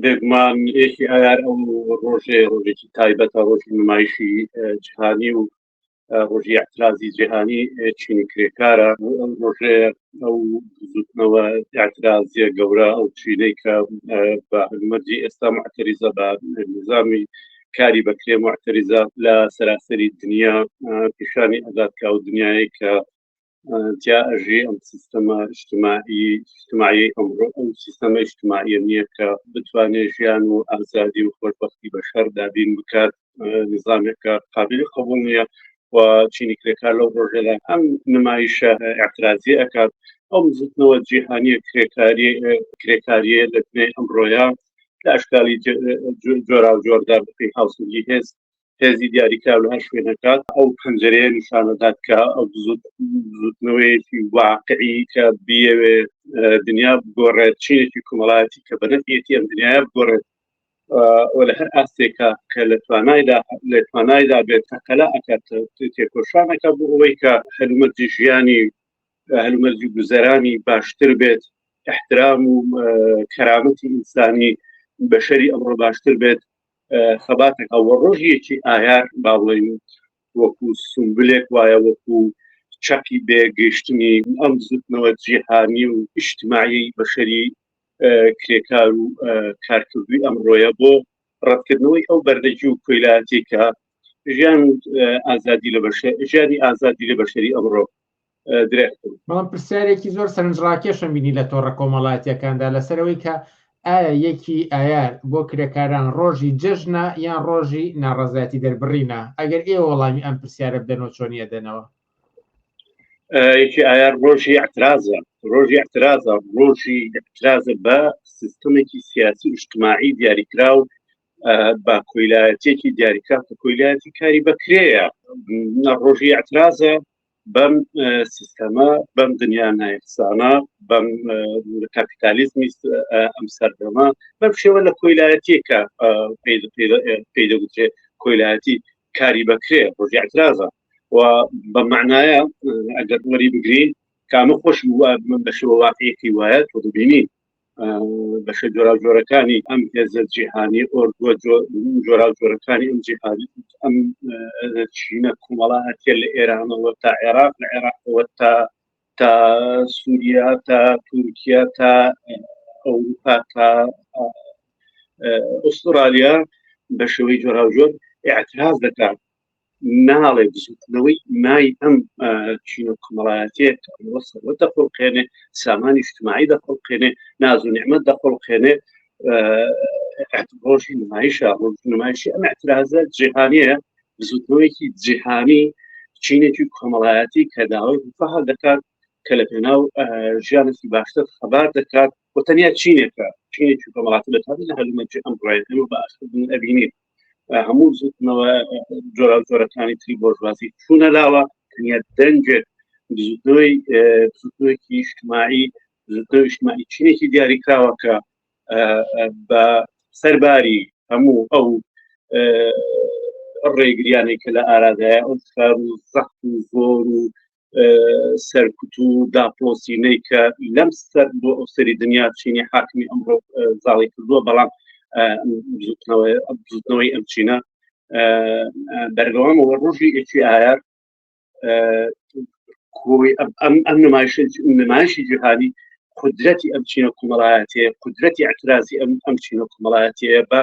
بێگومان یەکی ئایار ئەو ڕۆژێ ڕۆژێکی تایبەتە، ڕۆژی نمایشی جیهانی و ڕۆژی اعترازی جیهانی چینی کرێکارە. ئەو ڕۆژێ ئەو بزوتنەوە اعترازیە گەورە، ئەو چینەی کە بە هەلومەرجی ئێستا معتەریزە، بە نظامی کاری بەکرێ معتەریزە، لە سەراسەری دنیا پیشانی ئەدات کە ئەو دنیایەی کە تیا ئەژی ئەم سیستەمە اجتماعی اجتماعی ئەمڕۆ ئەو سیستەمە اجتماعیە نییە کە بتوانێت ژیان و ئازادی و خۆشبەختی بەشەر دابین بکات، نظامێکە قابلی قبول نییە و چینی کرێکار لەو ڕۆژێدا ئەم نمایشە اعترازی ئەکات. ئەو بزوتنەوە جیهانیە کرێکاری کرێکاریە لە دنیای ئەمڕۆیە لە ئەشکالی جۆراوجۆردا بەپێی هاوسەنگی هێز هێزی دیاریکراو لە هەر شوێنەکات ئەو پەنجەرەیە نیشانەدات کە ئەو بزوتنەوەیەکی واقعی کە بیەوێ دنیا بگۆڕێت، چینێکی کۆمەڵایەتی کە بەنەفیەتی ئەم دنیاە بگۆڕێت و لە هەر ئاستێکا کە لە توانایدا لە توانایدا بێت تەقەلا ئەکات، تێکۆشانەکە بۆ ئەوەی کە هەلومەرجی ژیانی هەلومەرجی گوزەرانی باشتر بێت، احترام و کەرامەتی ئینسانی بەشەری ئەمڕۆ باشتر بێت، خەباتێک. ئەوە ڕۆژیەکی ئایار با بڵێین وەکو سومبلێک وایە، وەکو چەقی بێگەیشتنی ئەم بزوتنەوە جیهانی و ئیجتماعی بەشەری کرێکار و کارکردوی ئەمڕۆیە بۆ ڕەتکردنەوەی ئەو بەردەگی و کۆیلایەتی کە ژیان ئازادی لە بەشە ژیانی ئازادی لە بەشەری ئەمڕۆ درێخ. بەڵام پرسیارێکی زۆر سەرنجڕاکێشم بینی لە تۆڕە کۆمەڵایەتیەکاندا لەسەرەوەی کە ئایا یەکی ئایار بۆ کرێکاران ڕۆژی جەژنە یان ڕۆژی ناڕەزایەتی دەربڕینە؟ ئەگەر ئێوە وەڵامی ئەم پرسیارە بدەنەوە چۆنی ئەدەنەوە؟ یەکی ئایار ڕۆژی اعترازە، ڕۆژی اعترازە، ڕۆژی اعترازە بە سیستمێکی سیاسی و اجتماعی دیاریکراو، بە کۆیلایەتێکی دیاریکراو کە کۆیلایەتی کاری بەکرێیە. ڕۆژی اعترازە بەم سیستەمە، بەم دنیا نایەکسانە، بەم کاپیتالیزمی ئەم سەردەمە، بەم شێوە لە کۆیلایەتیەکە پێی دەگوترێ کۆیلایەتی کاری بەکرێ. ڕۆژی اعترازە و بە معنایە ئەگەر وەری بگرین کامە خۆش بە شێوە واقعیەکی وایە تۆ دەبینی بەشە جۆراوجۆرەکانی ئەم هێزە جیهانی ئۆردووە جۆراوجۆرەکانی ئەم جیهانی ئەم چینە کۆمەڵایەتیە لە ئێرانەوە تا عێراق، لە عێراقەوە تا تا سووریا، تا تورکیا، تا ئەوروپا، تا ئوسترالیا بە شێوەی جۆراوجۆر اعتراض دەکات. ناڵێ بزوتنەوەی مای ئەم چینە کۆمەڵایەتیە کە ئەمڕۆ سەروەت دەخوڵقێنێ، سامانی اجتماعی دەخوڵقێنێ، ناز و نیعمەت دەخوڵقێنێ، ڕۆژی نمایشە، ڕۆژی نمایشی ئەم اعترازە جیهانیە، بزوتنەوەیەکی جیهانی چینێکی کۆمەڵایەتی کە داوای ڕفاه دەکات، کە لە پێناو ژیانێکی باشتر خەبات دەکات و تەنیا چینێکە، چینێکی کۆمەڵاتی بە تایبەت لە هەلومەرجی ئەمڕۆیە ئێمە بە ئاشکرا ئەبینین هەموو بزوتنەوە جۆراوجۆرەکانی تری بۆرژوازی چوونە لاوە، تەنیا دەنگێک بزوتنەوەی بزوتنەوەیەکی اجتماعی بزوتنەوەی اجتماعی چینێکی دیاریکراوە کە بە سەرباری هەموو ئەو ڕێگریانەی کە لە ئارادایە، ئەو فشار و زەخت و زۆر و سەرکوت و داپۆسینەی کە لەم سەر بۆ ئەو سەری دنیا چینی حاکمی ئەمڕۆ زاڵی کردووە، بەڵام بزوتنەوەی ئەم چینە بەردەوامەوە. ڕۆژی یەکی ئایار کۆی ئەم ئەم نمایشی جیهانی قدرەتی ئەم چینە کۆمەڵایەتیە، قدرەتی اعترازی ئەم ئەم چینە کۆمەڵایەتیە بە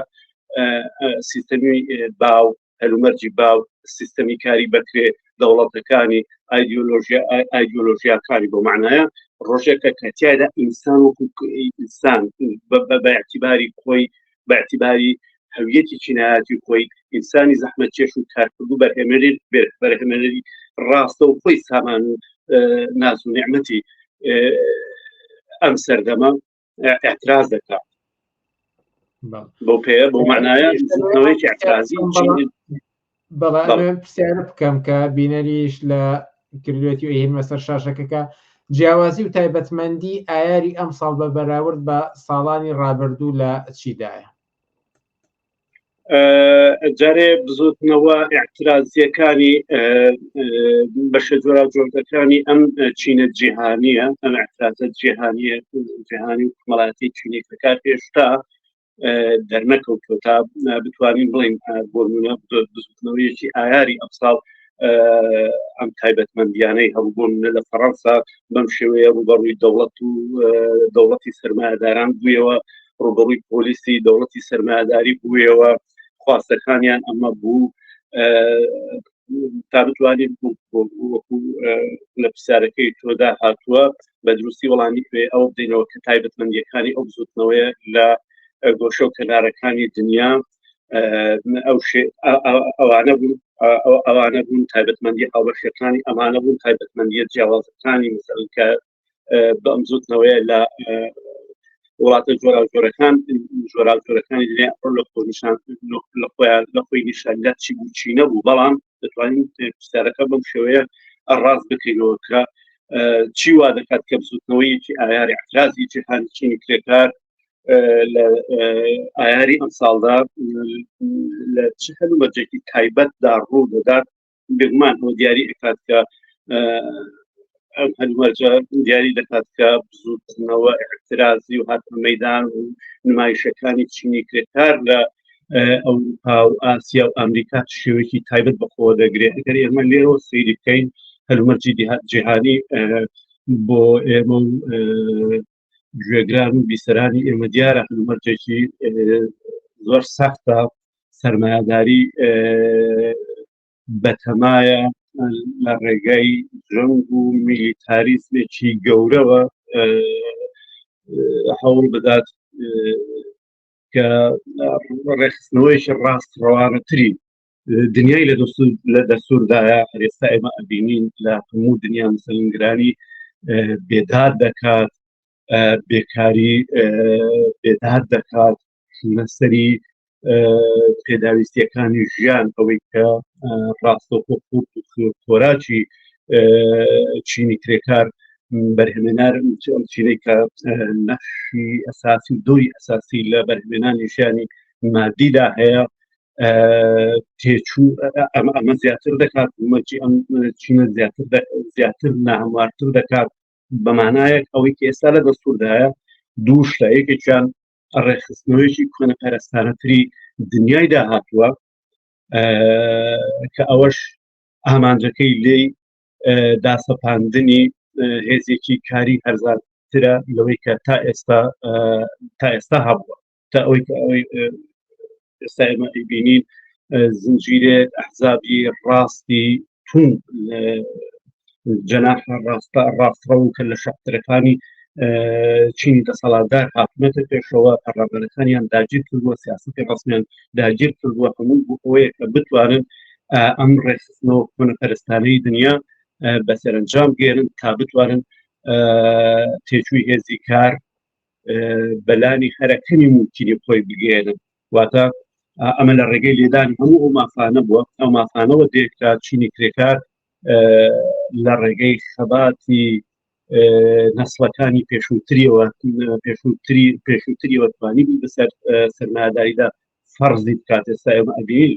سیستەمی باو، هەلومەرجی باو، سیستەمی کاری بەکرێ، دەوڵەتەکانی، ئایدیۆلۆژیا ئایدیۆلۆژیاکانی. بۆ معنایە ڕۆژێکە کە تیایدا ئینسان وەکو ئینسان بە اعتباری خۆی، بە اعتباری هەویەتی چینایەتی خۆی، ئینسانی زەحمەتکێش و کارکرد و بەرهەمێنەری بەرهەمێنەری ڕاستە و خۆی سامان و ناز و نیعمەتی ئەم سەردەمە اعتراض دەکات. بۆ پێ بۆ معنایە بزوتنەوەیەکی اعتراضی. بەڵام پرسیارە بکەم کە بینەریش لە کردوێتی و ئەیهێنمە سەر شاشەکەکە، جیاوازی و تایبەتمەندی ئایاری ئەم ساڵ بە بەراورد بە ساڵانی ڕابردوو لە چیدایە؟ جارێ بزوتنەوە اعترازیەکانی بەشە جۆراوجۆرەکانی ئەم چینە جیهانیە، ئەم اعترازە جیهانیە جیهانی و کۆمەڵایەتی چینی کرێکار هێشتا دەرنەکەوتوە تا بتوانین بڵین بۆ نمونە بزوتنەوەیەکی ئایاری ئەمساڵ ئەم تایبەتمەندیانەی هەبوو بۆ نمونە لە فەڕەنسا بەم شێوەیە ڕوبەڕووی دەوڵەت و دەوڵەتی سەرمایەداران بوویەوە ڕوبەڕووی پۆلیسی دەوڵەتی سەرمایەداری بوویەوە خواستەکانیان ئەمە بوو تا بتوانین وەکو لە پرسیارەکەی تۆدا هاتووە بە دروستی وەڵامی پێ ئەوە بدەینەوە کە تایبەتمەندیەکانی ئەو بزوتنەوەیە لە گۆشە و کەنارەکانی دنیا ئەو ئەوانە بوون ئەوانە بوون تایبەتمەندی هاوبەشەکانی ئەمانە بوون تایبەتمەندیە جیاوازەکانی مثل کە بەم زوتنەوەیە لە وڵاتە جۆراوجۆرەکان جۆراوجۆرەکانی لێ لە خۆ نیشان لە خۆیان لە خۆی نیشاندا چی بوو چی نەبوو بەڵام دەتوانین پرسیارەکە بەم شێوەیە ڕاست بکەینەوە کە چی وا دەکات کە بزوتنەوەیەکی ئایاری اعترازی جیهانی چینی کرێکار لە ئایاری ئەمساڵدا لە چ هەلومەرجێکی تایبەتدا ڕوو دەدات بێگومان ئەوە دیاری ئەکات کە ئەم هەلومەرجە دیاری دەکات کە بزوتنەوە اعترازی و هاتنە مەدان و نمایشەکانی چینی کرێکار لە ئەوروپا و ئاسیا و ئەمریکا شێوەیەکی تایبەت بەخۆ دەگرێت ئەگەر ئێمە لێرەوە سەیری بکەین هەلومەرجی جیهانی بۆ ئێمە و گوێگران و بیسەرانی ئێمە دیارە هەلومەرجێکی زۆر سەختە سەرمایەداری بەتەمایە لە ڕێگای جەنگ و میلیتاریزمێکی گەورەوە هەوڵ بدات کە ڕێکخستنەوەیکی ڕاست ڕەوانەتری دنیای لە دەستور لە دەستوردایە ئێستا ئێمە ئەبینین لە هەموو دنیا مسلنگرانی بێداد دەکات بێکاری بێداد دەکات لەسەری پێداویستیەکانی ژیان ئەوەی کە ڕاستەوخۆ قوت و خۆراکی چینی کرێکار بەرهمێنار ئەم چینەی کە نەخشی ئەساسی و دۆری ئەساسی لە بەرهمێنانی ژیانی مادیدا هەیە تێچوو ئەمە ئەمە زیاتر دەکات مەرجی ئەم چینە زیاتر زیاتر ناهەموارتر دەکات بەمانایەک ئەوەی کە ئێستا لە دەستوردایە دوو شتە یەکێکیان ڕێکخستنەوەیەکی کۆنەپەرستانەتری دنیای داهاتووە کە ئەوەش ئامانجەکەی لێی داسەپاندنی هێزێکی کاری هەرزانترە لەوەی کە تا ئێستا تا ئێستا هەبووە تا ئەوەی کە ئەوەی ئێستا ئێمە ئەیبینین زنجیرێک ئەحزابی ڕاستی تون جەناحە ڕاستە ڕاستڕە و کە لە شەقترەکانی چینی دەسەڵاتدار هاتوونەتە پێشەوە پەرلەمانەکانیان داگیر کردووە سیاستی ڕسمیان داگیر کردووە هەموو بۆ ئەوەیە کە بتوانن ئەم ڕێکخستنەوە کۆنەپەرستانەی دنیا بە سەرنجام گێرن تا بتوانن تێچووی هێزی کار بەلانی هەرەکەمی مومکینی خۆی بگەێنن واتە ئەمە لە ڕێگەی لێدانی هەموو ئەو مافانە بووە ئەو مافانەوە دێکرا چینی کرێکار لە ڕێگەی خەباتی نەسڵەکانی پێشووتریەوە پێشووتری پێشووتریەوە توانی بوو بەسەر سەرمایەداریدا فەرزی بکات ئێستا ئێمە ئەبینین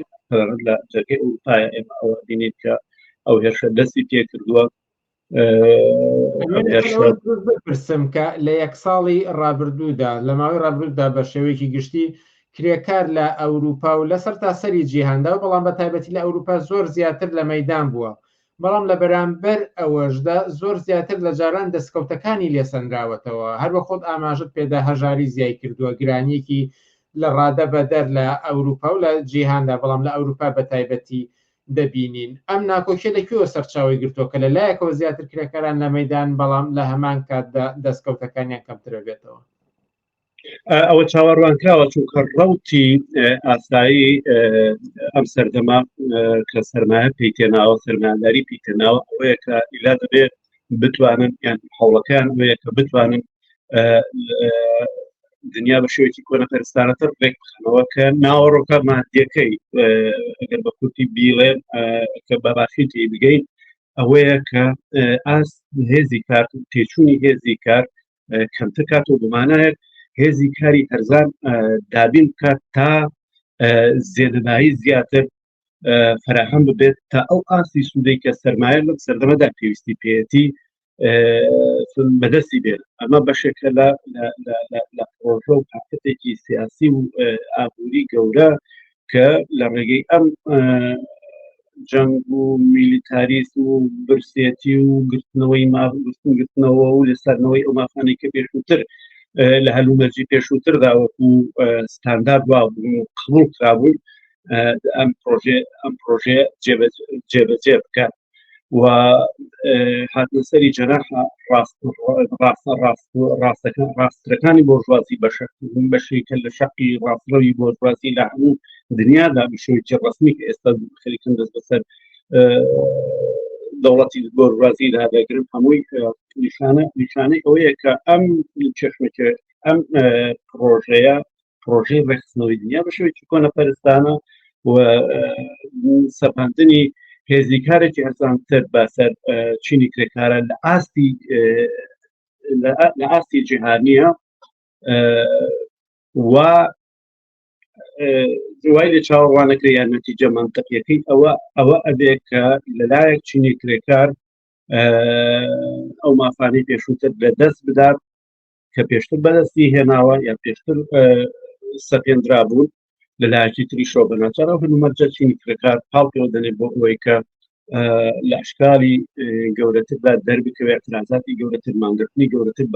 لە جەرگەی ئەوروپایە ئێمە ئەوە ئەبینین کە ئەو هێرشە دەستی پێکردووە بپرسم کە لە یەک ساڵی ڕابردوودا لە ماوەی ڕابردوودا بە شێوەیەکی گشتی کرێکار لە ئەوروپا و لە سەرتاسەری جیهاندا و بەڵام بە تایبەتی لە ئەوروپا زۆر زیاتر لە مەدان بووە بەڵام لە بەرامبەر ئەوەشدا زۆر زیاتر لە جاران دەستکەوتەکانی لێسەنراوەتەوە هەروە خۆت ئاماژت پێدا هەژاری زیای کردووە گرانیەکی لە ڕادە بەدەر لە ئەوروپا و لە جیهاندا بەڵام لە ئەوروپا بە تایبەتی دەبینین. ئەم ناکۆکیە لە کوێوە سەرچاوەی گرتووە کە لە لایەکەوە زیاتر کرێکاران لە مەیدان بەڵام لە هەمان کاتدا دەستکەوتەکانیان کەمترە بێتەوە؟ ئەوە چاوەڕوانکراوە چونکە ڕوتی ئاسایی ئەم سەردەمە کە سەرمایە پێی تێناوە سەرمایەداری پێی تێناوە ئەوەیە کە ئیلا دەبێت بتوانن یان هەوڵەکان ئەوەیە کە بتوانن دنیا بە شێوەیەکی کۆنەپەرستانەتر ڕێک بخەنەوە کە ناوەڕۆکە مادیەکەی ئەگەر بە کورتی بیڵێن کە بە باشی تێی بگەین ئەوەیە کە ئاست هێزی کار تێچوونی هێزی کار کەمتر کات و بمانایەک هێزی کاری هەرزان دابین بکات تا زێدەبایی زیاتر فراهەم ببێت تا ئەو ئاستی سوودەی کە سەرمایە لەم سەردەمەدا پێویستی پێیەتی. بەدەستی بێن. ئەمە بەشێکە لە لە پرۆژە و پاکەتێکی سیاسی و ئابووری گەورە کە لە ڕێگەی ئەم جەنگ و میلیتاریسم و برسێتی و گرتنەوەی ماگرتن گرتنەوە و لەسەرنەوەی ئەو مافانەی کە پێشووتر لە هەلومەرجی پێشووتردا وەکو ستاندارد وا بوون و قبوڵ کرابوون ئەم پرۆژێ ئەم پرۆژێ جێبەجێ بکات و هاتنە سەری جەناحە ڕاست ڕاستە ڕاست ڕاستەکان ڕاستەکانی بۆرژوازی بەشە بەشێکە لە شەقی ڕاستڕەوی بۆرژوازی لە هەموو دنیادا بە شێوەیەکی ڕەسمی کە ئێستا خەریکن دەست بەسەر دەوڵەتی بۆرژوازیدا دەگرن هەمووی نیشانە نیشانەی ئەوەیە کە ئەم چێشمەکە ئەم پرۆژەیە پرۆژەی ڕێکخستنەوەی دنیا بە شێوەیەکی کۆنەپەرستانە و سەپاندنی هێزی کارێکی هەرزانتر بەسەر چینی کرێکارە لە ئاستی لە ئاستی جیهانیە و وای لە چاوەڕوانەکە یان نەتیجە منطقیەکەی ئەوە ئەوە ئەبێ کە لەلایەک چینی کرێکار ئەو مافانەی پێشووتر لە دەست بدات کە پێشتر بەدەستی هێناوە یا پێشتر سەپێندرا بوون لە لایەکی تریشەوە بە ناچارە و هەلومەرجە چینی کرێکار پاڵ پێوە دەنێت بۆ ئەوەی کە لە ئەشکالی گەورەتردا دەربکەوێت اعترازاتی گەورەتر مانگرتنی گەورەتر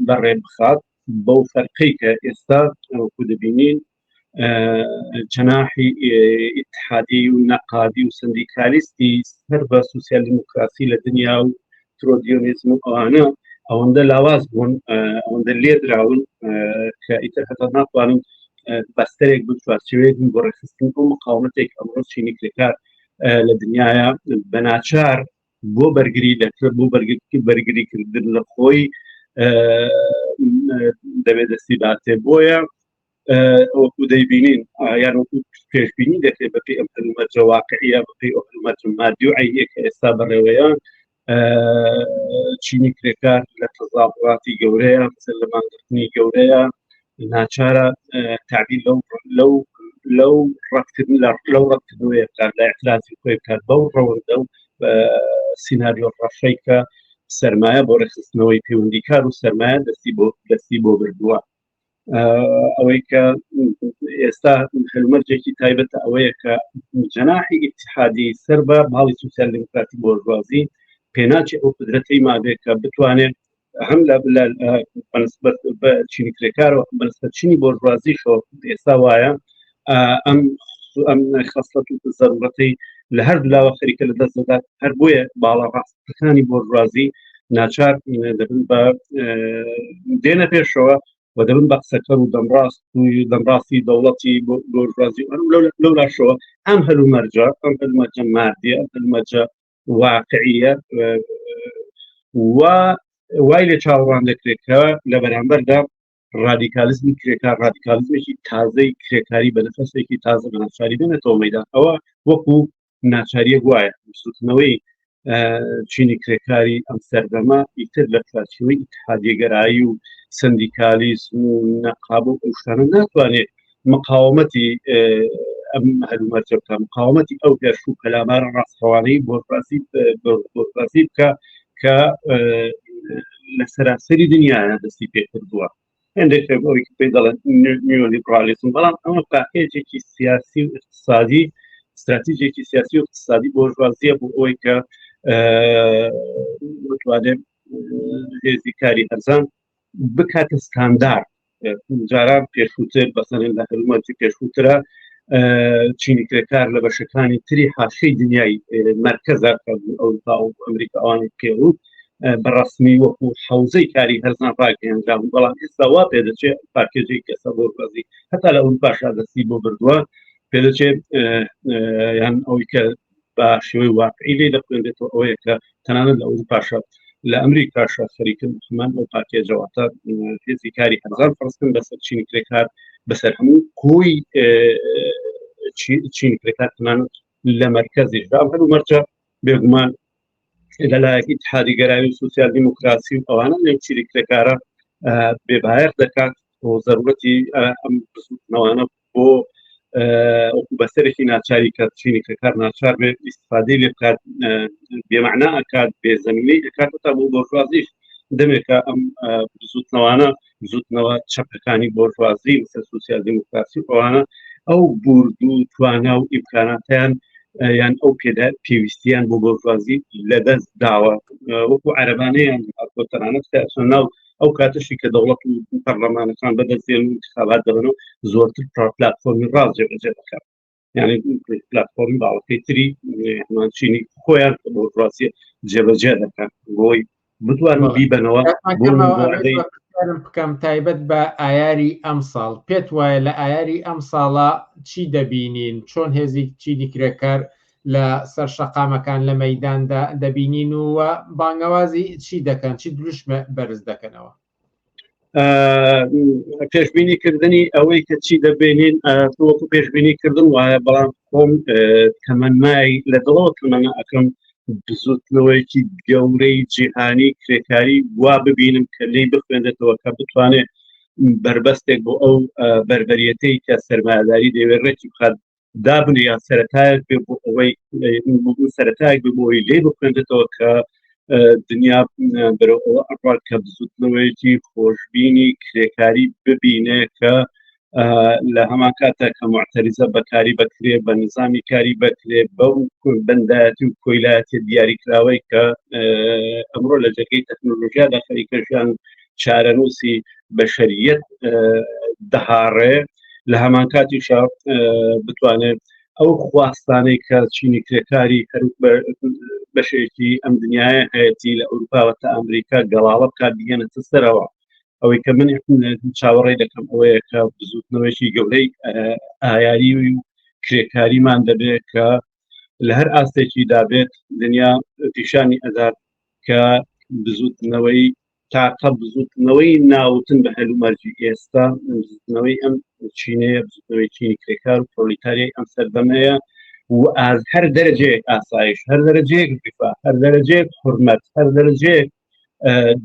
بەڕێ بخات بەو فەرقەی کە ئێستا وەکو دەبینین جەناحی ئیتحادی و نەقادی و سندیکالیستی سەر بە سوسیال دیموکراسی لە دنیا و ترۆدیۆنیزم و ئەوانە ئەوەندە لاواز بوون ئەوەندە لێدراون کە ئیتر هەتا ناتوانن بەستەرێک بن چوارچێوەیەک بن بۆ ڕێکخستن ئەو مقاومەتێک ئەمڕۆ چینی کرێکار لە دنیاە بە ناچار بۆ بەرگری دەکرد بۆ بەرگری کردن لە خۆی دەبێت دەستی باتێ بۆیە وەکو دەیبینین یان وەکو پێشبینی دەکرێت بەپێی ئەم هەلومەرجە واقعیە بەپێی ئەو هەلومەرجە مادی و عەینیە کە ئێستا بەڕێوەیە چینی کرێکار لە تەزاهوراتی گەورەیە لە مانگرتنی گەورەیە ناچارە تعبیر لەو لەو لەو ڕەتکردن لە لەو ڕەتکردنەوەی بکات لە اعترازی خۆی بکات بەو ڕەوەندە و سیناریۆ ڕەشەی کە سەرمایە بۆ ڕێکخستنەوەی پەیوەندیکار و سەرمایە دەستی بۆ دەستی بۆ بردووە ئەوەی کە ئێستا هەلومەرجێکی تایبەتە ئەوەیە کە جەناحی ئیتحادی سەر بە باڵی سوسیال دیموکراتی بۆرژوازی پێناچێ ئەو قدرەتەی مابێت کە بتوانێت هەم لە بەنسبەت بە چینی کرێکارەوە بەنسبەت چینی بۆرژوازیشەوە ئێستا وایە ئەم ئەم خەسڵەت و زەرورەتەی لە هەر لاوە خەریکە لە دەست دەدات هەر بۆیە باڵا ڕاستەکانی بۆرژوازی ناچار دەبن بە دێنە پێشەوە و دەبن بە قسەکەر و دەمڕاست و دەمڕاستی دەوڵەتی بۆرژوازی لەو لاشەوە ئەم هەلومەرجە ئەم هەلومەرجە مادیە ئەم هەلومەرجە واقعیە و وای لێ چاوەڕوان دەکرێت کە لە بەرامبەردا ڕادیکالیزمی کرێکار ڕادیکالیزمێکی تازەی کرێکاری بە نەفەسێکی تازە بە ناچاری بێنێتەوە مەیدان ئەوە وەکو ناچاریەک وایە بزوتنەوەی چینی کرێکاری ئەم سەردەمە ئیتر لە چوارچێوەی ئیتحادیەگەرایی و سندیکالیسم و نەقاب و ئەو شتانە ناتوانێت مقاومەتی ئەم هەلومەرجە بکە مقاومەتی ئەو هێرش و پەلامارە ڕاستڕەوانەی بۆرژوازی بۆرژوازی بکە کە لە سەراسەری دنیاە دەستی پێکردووە هەندێک ئەوەی کە پێی دەڵێن نیۆلیبرالیزم بەڵام ئەمە پاکێجێکی سیاسی و اقتصادی استراتیژێکی سیاسی و اقتصادی بۆرژوازیە بۆ ئەوەی کە بتوانێت هێزی کاری هەرزان بکاتە ستاندارد جاران پێشووتر بەسەرن لە هەلومەرجی پێشووترە چینی کرێکار لە بەشەکانی تری حاشەی دنیای مرکزە کە ئەوروپا و ئەمریکا ئەوانی پێڕوو بەڕسمی وەکو حوزەی کاری هەرزان ڕاگەیەنرابوو بەڵام ئێستا وا پێدەچێت پاکێجی کەسە بۆرژوازی هەتا لە ئەوروپاشا دەستی بۆ بردووە پێدەچێت یان ئەوەی کە بە شێوەی واقعی لێ دەخوێنرێتەوە ئەوەیە کە تەنانەت لە ئەوروپاشە لە ئەمریکاشە خەریکن هەمان ئەو پاکێجەواتە هێزی کاری هەرزان فەرزکن بەسەر چینی کرێکار بەسەر هەموو کۆی چینی کرێکار تەنانەت لە مەرکەزیشدا ئەم هەلو مەرجە بێگومان لەلایەک ئیتحادی گەراوی و سوسیال دیموکراسی و ئەوانە لەو چینی کرێکارە بێبایەخ دەکات و زەرورەتی ئەم بزوتنەوانە بۆ وەکو بەسەرێکی ناچاری کە چینی کرێکار ناچار بێت ئیسفادەی لێ بکات بێمەعنا ئەکات بێ زەمینەی ئەکات تا بۆ بۆرژوازیش دەمێکە ئەم بزوتنەوانە بزوتنەوە چەپەکانی بۆرژوازی مثل سوسیال دیموکراسی ئەوانە ئەو بورد و توانا و ئیمکاناتیان یان ئەو پێدا پێویستیان بۆ بۆرژوازی لەدەست داوە وەکو عەرەبانەیان تەنانەت ناو ئەو کاتەشی کە دەوڵەت و پەرلەمانەکان بەدەستێن و انتخابات دەبن و زۆرتر پلاتفۆرمی ڕاست جێبەجێ دەکات یعنی پلاتفۆرمی باڵەکەی تری هەمانچینی خۆیان کە بۆرژوازی جێبەجێ دەکەن بۆی بتوانن بیبەنەوە بکەم تایبەت بە ئایاری ئەمساڵ پێت وایە لە ئایاری ئەم ساڵە چی دەبینین چۆن هێزی چینی کرێکار لە سەر شەقامەکان لە مەیداندا دەبینین و بانگەوازی چی دەکەن چی دروشمە بەرز دەکەنەوە؟ پێشبینی کردنی ئەوەی کە چی دەبینین وەکو پێشبینی کردن وایە بەڵام خۆم تەمەنای لە دڵەوە تەمەنا ئەەکەم بزوتنەوەیەکی گەورەی جیهانی کرێکاری وا ببینم کە لی بخوێندێتەوە کە بتوانێت بربەستێک بۆ ئەو بربەریەتەی کە سەرمایهداری دەیەوێت ڕێکی بخات دابنێ یان سەرەتایەک بێ بۆ ئەوەی سەرەتایەک بێ بۆ ئەوەی لێ بخوێندێتەوە کە دنیا بەرەو ئەوە ئەڕات کە بزوتنەوەیەکی خۆشببینی کرێکاری ببینێ کە لە هەمان کاتە کە معتەریزە بەکاری بەکرێ بە نظامی کاری بەکرێ بەو بەندایەتی و کۆیلایەتی دیاریکراوەی کە ئەمڕۆ لە جێگەی تەکنۆلۆژیادا خەریکە ژیان چارەنووسی بەشەریەت دەهاڕێ لە هەمان کاتیشا بتوانێت ئەو خواستانەی کە چینی کرێکاری هەر بەشێکی ئەم دنیاە هەیەی لە ئەوروپاوە تا ئەمریکا گەڵاڵە بکات بهێنێتە سەرەوە ئەوەی کە من چاوەڕێ دەکەم ئەوەیە کە بزوتنەوەیکی گەورەی ئایاری و کرێکاریمان دەبێت کە لە هەر ئاستێکی دابێت دنیا پیشانی ئەدات کە بزوتنەوەی تاقە بزوتنەوەی ناوتن بە هەلومەرجی ئێستا بزوتنەوەی ئەم چینەیە بزوتنەوەی چینی کرێکار و پرۆلیتاریای ئەم سەردەمەیە و ئاز هەر دەرەجەیەک ئاسایش هەر دەرەجەیەک ڕیفا هەر دەرەجەیەک حرمەت هەر دەرەجەیەک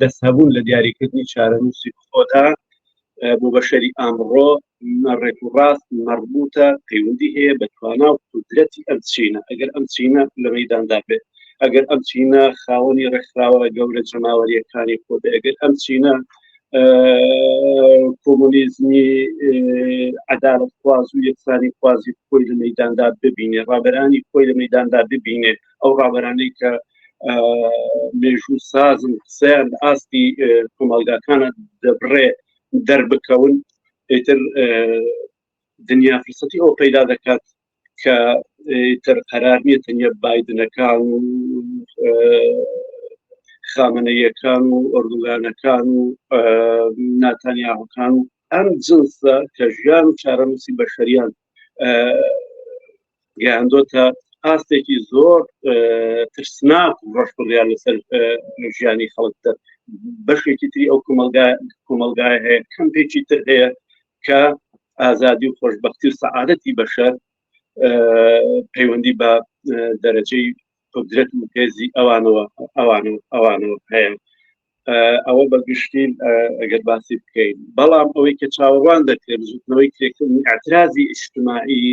دەست هەبوون لە دیاریکردنی چارەنووسی خۆدا بۆ بەشەری ئامڕۆ ڕێک و ڕاست مەربوتە پەیوەندی هەیە بە توانا و قودرەتی ئەم چینە ئەگەر ئەم چینە لە مەیداندا بێت ئەگەر ئەم چینە خاوەنی ڕێکخراوە گەورە جەماوەریەکانی خۆ بێ ئەگەر ئەم چینە کۆمۆنیزمی عەدالەت خواز و یەکسانی خوازی خۆی لە مەیداندا ببینێ ڕابەرانی خۆی لە مەیداندا ببینێ ئەو ڕابەرانەی کە مێژوو سازن قسەیان لە ئاستی کۆمەڵگاکانە دەبڕێ دەربکەون ئیتر دنیا فرسەتی ئەو پەیدا دەکات کە ئیتر قەرار نییە تەنیا بایدنەکان و خامنەیەکان و ئۆردوگانەکان و ناتانیاهۆکان و ئەم جنسە کە ژیان و چارەنووسی بەشەریان گەیاندۆتە ئاستێکی زۆر ترسناک و ڕەش بڕیار لەسەر ژیانی خەڵک بەشێکی تری ئەو کۆمەلگا کۆمەلگای هەیە کەمپێکی تر هەیە کە ئازادی و خۆشببختی و سەعادەتی بەشەر پەیوەندی بە دەرەجەی قدرەت و هێزی ئەوانەوە ئەوان و ئەوانەوە هەیە ئەوە بە گشتی ئەگەر باسی بکەین بەڵام ئەوەی کە چاوەڕوان دەکرێت بزوتنەوەی کرێکردنی اعترازی اجتماعی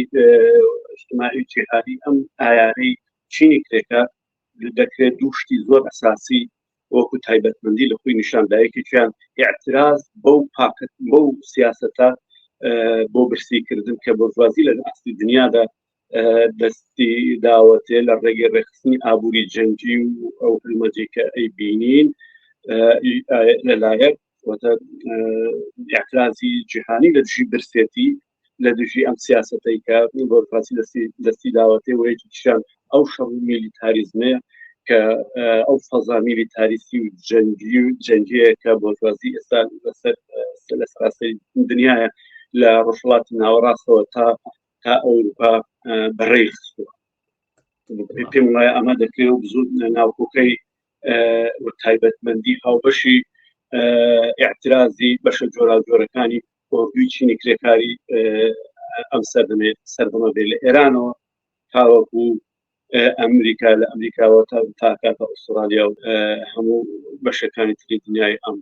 اجتماعی جیهانی ئەم ئایانەی چینی کرێکە دەکرێت دوو شتی زۆر ئەساسی وەکو تایبەتمەندی لە خۆی نیشان دایکێکیان اعتراز بەو پاکەت بەو سیاستە بۆ برسیکردن کە بۆرژوازی لە ئاستی دنیادا دەستی داوەتێ لە ڕێگەی ڕێکخستنی ئابووری جەنگی و ئەو هەلومەرجەی کە ئەیبینین لەلایەک واتە اعترازی جیهانی لە دژی برسێتی لە دژی ئەم سیاستەی کە بۆرژوازی دەستی داوەتێ و یەکێکیشیان ئەو شەڕ و میلیتاریزمەیە کە ئەو فەزا میلیتاریستی و جەنگی و جەنگیە کە بۆرژوازی ئێستا لەسەر لە سەراسەری دنیاە لە ڕۆژهەڵاتی ناوەڕاستەوە تا تا ئەوروپا بەڕێی خستووە پێم وایە ئەمە دەکرێت و بزوت ناوکۆکەی و تایبەتمەندی هاوبەشی اعترازی بەشە جۆراوجۆرەکانی ئۆردوی چینی کرێکاری ئەم سەردەمێ سەردەمە بێ لە ئێرانەوە تاوەکو ئەمریکا لە ئەمریکاوە تا تاکاتە ئوسترالیا و هەموو بەشەکانی تری دنیای ئەم.